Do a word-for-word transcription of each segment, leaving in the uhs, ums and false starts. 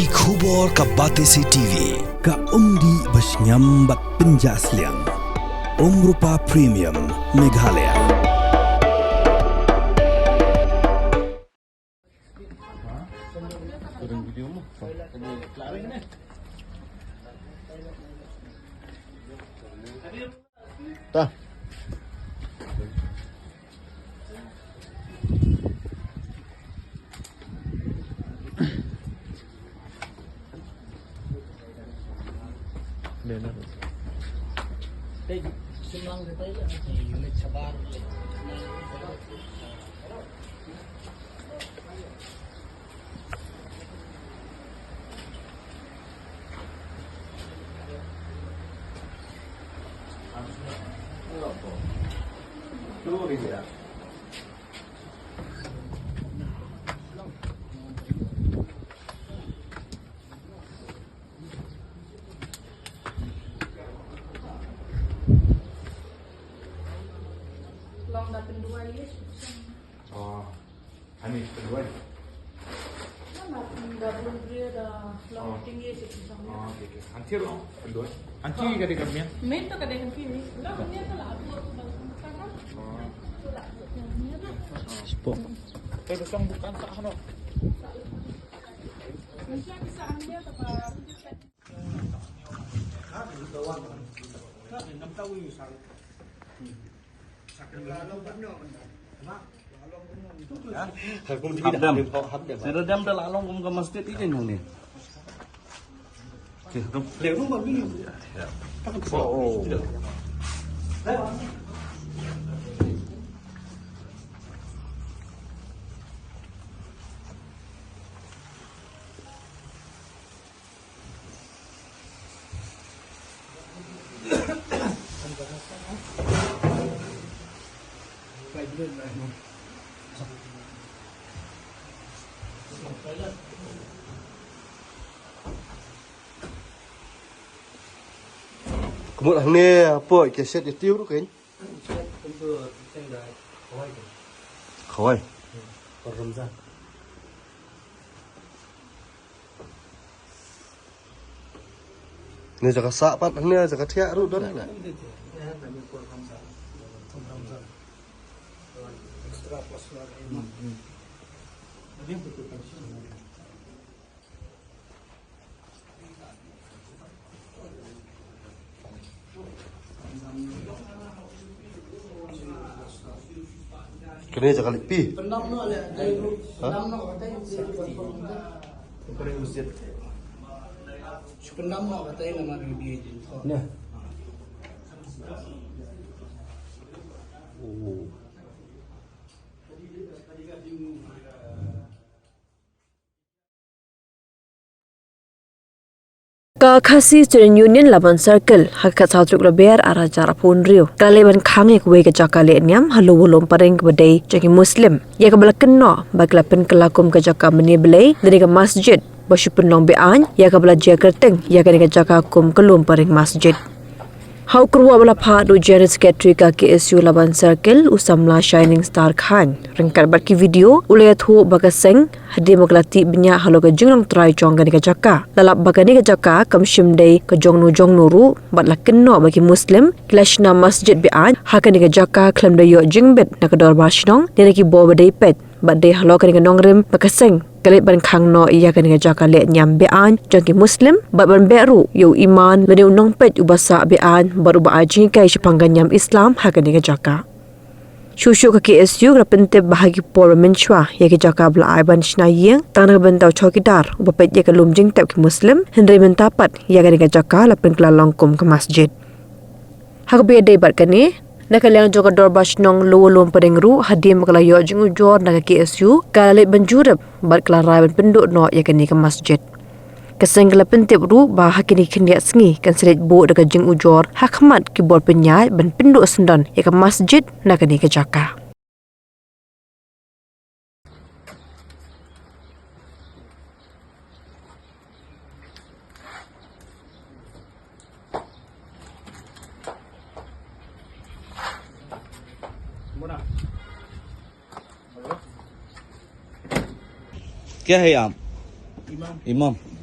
Ki khubor ka Batesi T V, ka umdih ba shngiam bad pynjah sliang. Umrupa Premium, Meghalaya. Ta. Oh. Ani, pynduwai. Nama, da bun bria da long. Oh. Tinggi sikit. Oh, okey, okey. Anti long, pynduwai. Anti ka dei ka mian. Mian tu ka dei ka mian ni. Lah, mian tu lah, aku, aku, aku, aku. Oh. Spok. Eh, bukan, bukan tak, ano. Mesti aku bisa ambil apa? Hap dem. Sida dem da la long kum ka masjid ïa nong ni. Okey, rum. Oh. Kumut hangne, hapoh, ki shet ïa tiu ruh kein. Khawai. Ni jaka sah pat, ni jaka thiah ruh don na. Kane jaka leit phi. Ha? Nah. Oh. Ka Khasi Student Union Laban Circle, ha ka khatsaw tarik Lber arhajar arphew hynriew, ka la leit ban khang ïa kawei ka jaka leh niam ha Lower Lumparing kaba dei jong ki Muslim, ïa kaba la kynnoh ba ki la pynkylla kum ka jaka mane blei da kane ka masjid ba shu pynlong be-aiñ, ïa kaba la jia kyrteng ïa kane ka jaka kum ka Lumparing Masjid. Ha u kyrwoh ba la phah da u General Secretary ka K S U Laban Circle, u samla Shining Star Khan, ryngkat bad ki video, u la ïathuh ba ka seng hadien ba ka la tih bniah halor ka jinglong trai jong kane ka jaka, la lap ba kane ka jaka kam shym dei ka jong no jong no ruh, bad la kynnoh ba ki Muslim ki la shna masjid be-aiñ ha kane ka jaka khlem da ïoh jingbit na ka dorbar shnong ne na ki bor ba dei peit. Bad dei halor kane ka nongrim ba ka seng ka leit ban khang noh ïa kane ka jaka leh niam be-aiñ jong ki Muslim, bad ban beh ruh ïa u imam lane u nongpeit uba sah be-aiñ bad uba ai jinghikai shaphang ka niam Islam ha kane ka jaka. Shuh shuh ka K S U ka la pyntip ba ha ki por ba mynshuwa ïa ki jaka ba la ai ban shna ïing tang na ka bynta u chowkidar uba peit ïa ka lum jingtep ki Muslim, hynrei mynta pat ïa kane ka jaka la pynkylla long kum ka masjid. Ha kaba ïadei bad kane, na ka liang jong ka dorbar shnong Lower Lumparing ruh, hadien ba ka la ïoh jingujor na ka K S U, ka la leit ban jurip bad ka la rai ban pynduh noh ïa kane ka masjid. Ka seng ka la pyntip ruh ba ha kine ki khyndiat sngi kan sa leit buh da ka jingujor ha khmat ki bor pynïaid ban pynduh syndon ïa ka masjid na kane ka jaka. क्या है आप? इमाम। इमाम।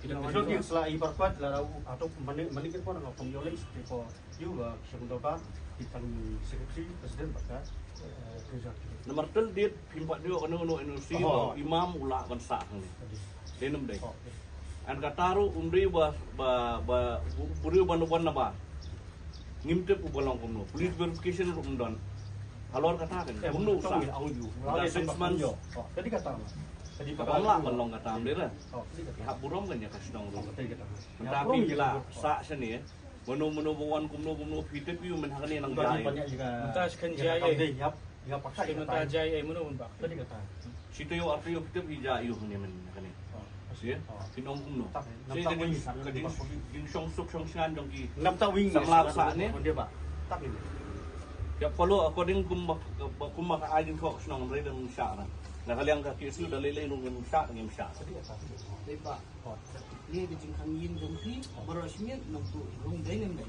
Ki dang sla i barkwat la rau atok mane mane ke pon ko kom yole ke ko yu ba ki shong doba ki tang secretary president ba ka. Namar tel dit phim pat dio kano kano N O C ba imam u lah ban sah hangne. Dei nam dei. An kata ruh um dei ba ba ba u dei ban ban na ba. Ngim tip u ba long kumno. Police verification ruh um don. Halor kata kan. Kumno u sah. Da six months. Jadi kata. Jadi kata lah ban long kata am dei la. Hap burom kan ïa ka shnong ruh. Mynta phi la sah shane. Mano mano ba wan kumno kumno phi tip ïa u men ha kane nang jai. Mynta shi khan jai ei. Shi khan mynta jai ei mano ban bak. Shi taïew ar taïew phi tip ïa jai ïa u hangne men ha kane. Shi phi nong kumno. Shi ka jing ka jing jingshong suk shong shngan jong ki. Nam ta wing samla sah ne. Ïa follow according kum ba kum ba ka ai jingkhok shnong rei dang shah na. Na ka liang ka K S U da lei lei nong ngim shah ngim shah. Dei ba. Kane ka jingkhang ïing jong phi baroh shi miet nangtu rung dei ne em dei.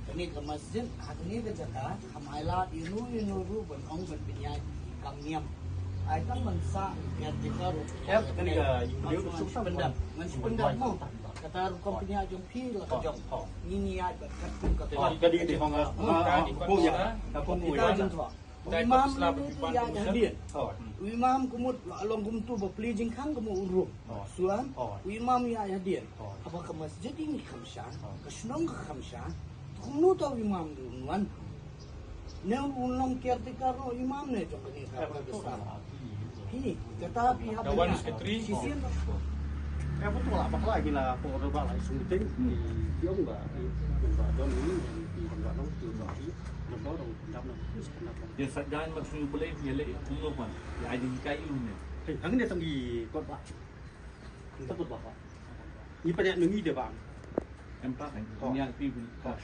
Kane ka masjid ha kane ka jaka ha mai lad ïano ïano ruh ban ong ban pynïaid kam niam. Ai tang ban sah ïa ka ruh. Ïa kane ka ïing ngan shu pyndap ngan shu pyndap mo. Kata ruh kam pynïaid jong phi la ka jong. Ngi ngi ïaid ban kat kum ka. Ka dei dei hong ka kum ïa ka kum ïa. Imam ni tu ïa hadien. Imam kumut long kumtu ba pli jingkhang kumut urum. Suan. Imam ïa hadien. Haba ka masjid ini khamsha. Ka shnong ka khamsha. Kumnu tau imam di unwan. Ne un long caretaker ruh imam ne jong kane ka Pakistan. Hi, kata phi hap. Ka wan secretary. Shisien. Eh, betul lah, bakla gila ko order ba la sung ting. Ki ong ba, ki ong ba don ni, ki ong ba don, ki ong ba ni. Nombor dong, dam dong, terus kena dong. Dia sat jan mak sung boleh dia le kumno pan. Dia ai ding kai yu ne. Hei, hang ne tang ki kot ba. Kita kot ba. Ni pada nungi dia bang. Em pa kan. Ni ang pi.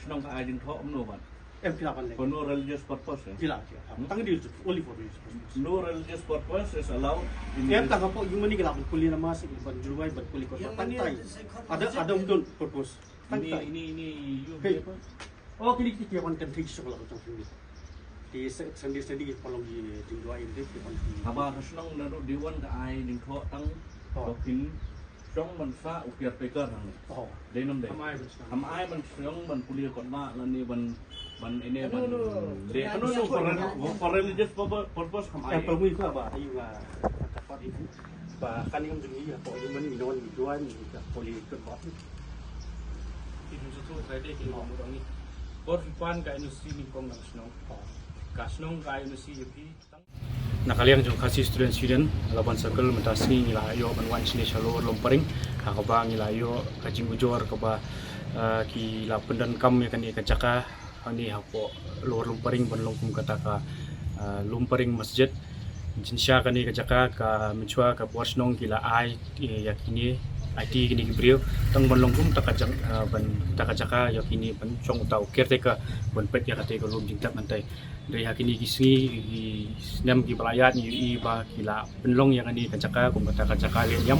Shnong ka ai ding tho kumno pan. Em phi lah ban leh. For no religious purpose, eh? Phi lah, phi lah. Hmm? Tang di only for religious purpose. No religious purpose is allowed in Em this. Tang hapoh ïing mane ki lah ban pule namar sha ban jurwai ban pule kot. Ïing mane tang tai. Ada, ada ym don purpose. Tang tai. Ini, ini, ini, you Hey. Apa? Oh, kini kita wan kan thik sha la tang sini. Di se-, Sunday, Sunday ki pulong di jingduwai ini ki wan. Haba ka shnong na ruh di wan ka ai ding tho tang. Oh. Dokin Shong ban sa u caretaker hangne. Oh. Dei nam dei. Ham ai ban shong. Ham ai ban shong ban pule kot ba lane ban, ban ene ban. Le ano no for, for religious purpo-, purpose ham ai. Em pulmui ko ba ayu ba ka pat ibu. Ba kan ngam jing ya ko ni man ni non ni duan ni ka pule kot ba. Ki dum sa tu trai de ki mo mo ni. Bor phi pan ka N O C ni kong na shnong. Ka shnong ka N O C ya phi. Na ka liang jong Khasi Students' Union, Laban Circle, mynta sngi ngi la ïoh ban wan shane sha Lower Lumparing, ha kaba ngi la ïoh ka jingujor kaba, eh, ki la pyndonkam ïa kane ka jaka, hangne hapoh Lower Lumparing ban long kum kata ka, eh, Lumparing Masjid. Jingshisha kane ka jaka ka mynshuwa ka por shnong ki la ai, eh, ïa kine, aiti kine ki briew, tang ban long kum kata ka jaka, eh, ban kata ka jaka ïa kine ban shong uta u caretaker, ban peit ïa kata ka lum jingtep mynta. Dei ha kine ki sngi, ki snem kiba la ïaid ngi ïohi ba ki la pynlong ïa kane ka jaka kum kata ka jaka leh niam.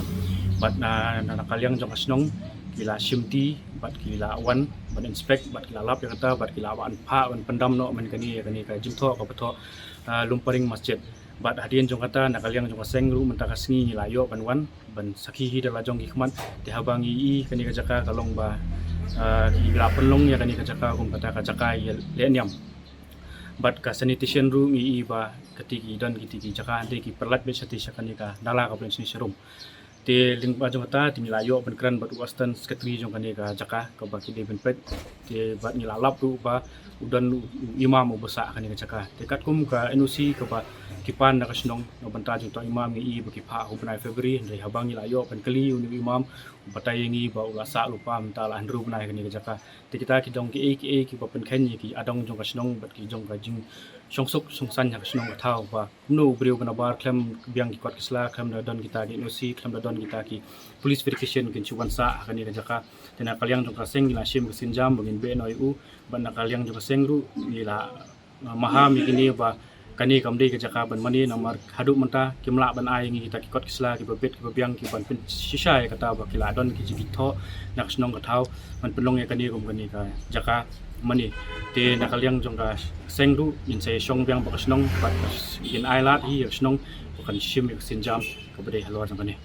Bad na, na, na ka liang jong ka shnong ki la shimti bad ki la wan ban inspect bad ki la lap ïa kata bad ki la wan phah ban pyndam noh man kane ïa kane ka jingthoh kaba thoh, ah, Lumparing Masjid. Bad hadien jong kata na ka liang jong ka seng ruh mynta ka sngi ngi la ïoh ban wan ban sakhi hi da la jong ki khmat. Te haba ngi ïohi kane ka jaka ka long ba, ah, ki la pynlong ïa kane ka jaka kum kata ka jaka ïa leh niam. Bad ka sanitation ruh ngi ïohi ba kiti ki don kiti ki jaka hynrei ki pynlait beit shatei sha kane ka nala kaba don shane sharum. Te lyngba jong kata te ngi la ïoh ban kren bad u assistant secretary jong kane ka jaka kaba ki dei ban peit. Te bad ngi la lap ruh ba u don u, u imam uba sah kane ka jaka. Te katkum ka N O C kaba ki pan na ka shnong na bynta jong uta u imam ngi ïohi ba ki phah ha u bnai February hynrei haba ngi la ïoh ban kylli uni u imam u batai ïa ngi ba u la sah lypa mynta la hynriew bnai kane ka jaka. Te kita ki dong kiei kiei kiba pynkheiñ ïa ki adong jong ka shnong bad ki jong ka jingshongsuk shongsaiñ ha ka shnong ka thaw ba kumno u briew ba nabar khlem biang ki kot ki sla khlem da don kita ki N O C khlem da don kita ki police verification kin shu wan sah ha kane ka jaka. Te na ka liang jong ka seng ngi la shim ka sienjam ba ngin beh noh ïa u bad na ka liang jong ka seng ruh ngi la, ah, maham ïa kine ba kane kam dei ka jaka ban mane namar haduh mynta kim lah ban ai ngi kita ki kot ki sla kiba bit kiba biang kiban pynshisha ïa kata ba ki la don ki jingthoh na ka shnong ka thaw ban pynlong ïa kane kum kane ka jaka mane. Te na ka liang jong ka seng ruh ngin sa ïa shong biang bad ka shnong bad ngin ai lad hi ïa ka shnong ba kan shim ïa ka sienjam kaba dei halor jong kane.